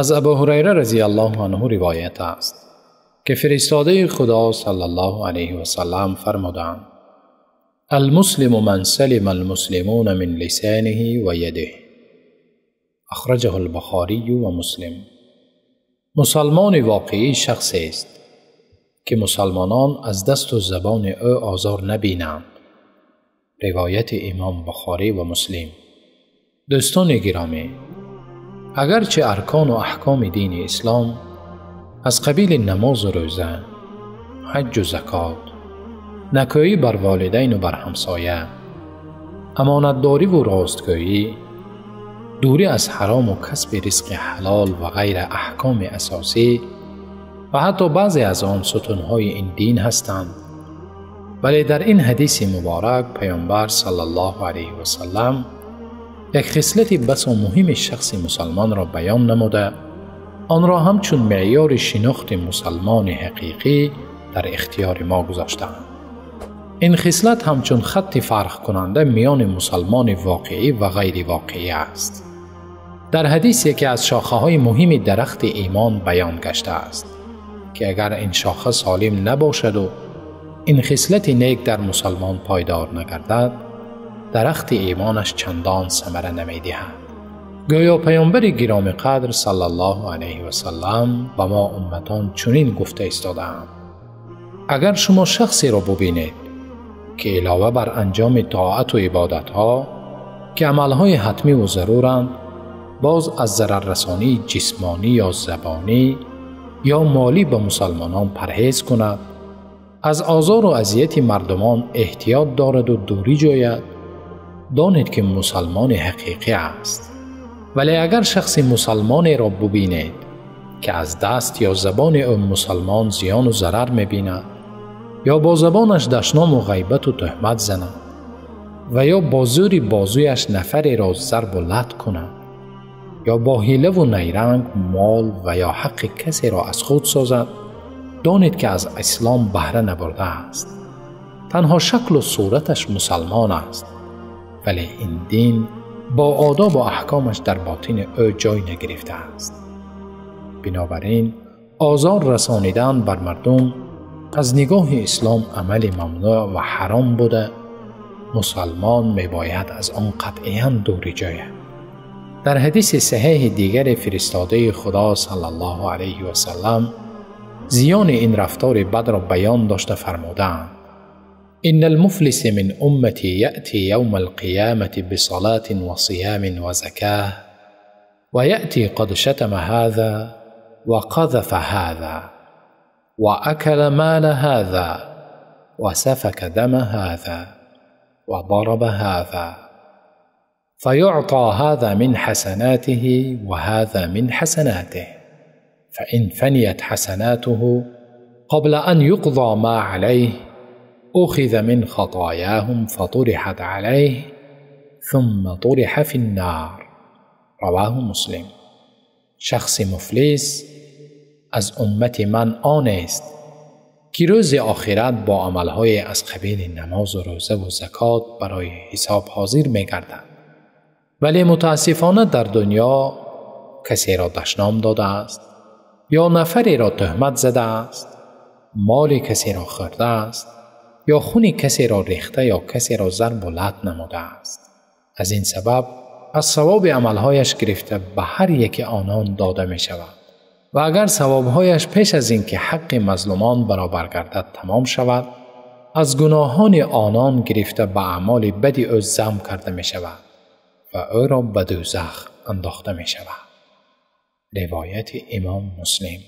Аз Абу Ҳурайра разияллоҳу анҳу ривоят аст, ки фиристодаи Худо саллаллоҳу алайҳи васаллам фармуданд: المسلم من سلم المسلمون من لسانه ويده. أخرجه البخاری و مسلم. Мусалмони воқеӣ шахсест, ки мусалмонон аз дасту забони ӯ озор набинанд. Ривояти Имом Бухорӣ ва Муслим. Дӯстони гиромӣ, агарчи аркону аҳкоми дини ислом аз қабили намозу рӯза, ҳаҷҷу закот, накӯӣ бар волидайну бар ҳамсоя, амонатдориву ростгӯӣ, дурӣ аз ҳарому касби ризқи ҳалол ва ғайра аҳкоми асосӣ ва ҳатто баъзе аз он сутунҳои ин дин ҳастанд, вале дар ин ҳадиси муборак Паёмбар саллаллоҳу алайҳи васаллам як хислати басо муҳими шахси мусалмонро баён намуда, онро ҳамчун меъёри шинохти мусалмони ҳақиқӣ дар ихтиёри мо гузоштаанд. Ин хислат ҳамчун хатти фарқкунанда миёни мусалмони воқеӣ ва ғайривоқеӣ аст. Дар ҳадис яке аз шохаҳои муҳими дарахти имон баён гаштааст, ки агар ин шоха солим набошаду ин хислати нек дар мусалмон пойдор нагардад, дарахти имонаш чандон самара намедиҳад. Гӯё Паёмбари гиромӣ қадр саллаллоҳу алайҳи васаллам ба мо умматон чунин гуфта истодаанд: агар шумо шахсеро бубинед, ки илова бар анҷоми тоату ибодатҳо, ки амалҳои ҳатмиву заруранд, боз аз зараррасонии ҷисмонӣ ё забонӣ ё молӣ ба мусалмонон парҳез кунад, аз озору азияти мардумон эҳтиёт дораду дурӣ ҷӯяд, донед, ки мусалмони ҳақиқӣ аст. Вале агар шахси мусалмонеро бубинед, ки аз даст ё забони ӯ мусалмон зиёну зарар мебинад, ё бо забонаш дашному ғайбату туҳмат занад, ва ё бо зӯри бозуяш нафареро зарбу лат кунад, ё бо ҳилаву найранг мол ва ё ҳаққи касеро аз худ созад, донед, ки аз ислом баҳра набурдааст. Танҳо шаклу сураташ мусалмон аст, вале ин дин бо одобу аҳкомаш дар ботини ӯ ҷой нагирифтааст. Бинобар ин озор расонидан бар мардум аз нигоҳи ислом амали мамнӯъ ва ҳаром буда, мусалмон мебояд аз он қатъиян дурӣ ҷӯяд. Дар ҳадиси саҳеҳи дигаре фиристодаи Худо саллаллоҳу алайҳи васаллам зиёни ин рафтори бадро баён дошта фармудаанд: إن المفلس من أمتي يأتي يوم القيامة بصلاة وصيام وزكاة، ويأتي قد شتم هذا وقذف هذا وأكل مال هذا وسفك دم هذا وضرب هذا، فيعطى هذا من حسناته وهذا من حسناته، فإن فنيت حسناته قبل أن يقضى ما عليه أخذ من خطاياهم فطرحت عليه ثم طرح في النار. رواه مسلم. شخص مفلس аз уммати ман онест, ки рӯзи охират бо амалҳое аз қабили намозу рӯзаву закот барои ҳисоб ҳозир мегардад, вале мутаассифона дар дунё касеро дашном додааст ё нафареро туҳмат задааст, моли касеро хӯрдааст ё хуни касеро рехта ё касеро зарбу лат намудааст. Аз ин сабаб аз савоби амалҳояш гирифта ба ҳар яке онон дода мешавад ва агар савобҳояш пеш аз ин ки ҳаққи мазлумон баробар гардад тамом шавад, аз гуноҳони онон гирифта ба аъмоли бади ӯ зам карда мешавад ва ӯро ба дӯзах андохта мешавад. Ривояти Имом Муслим.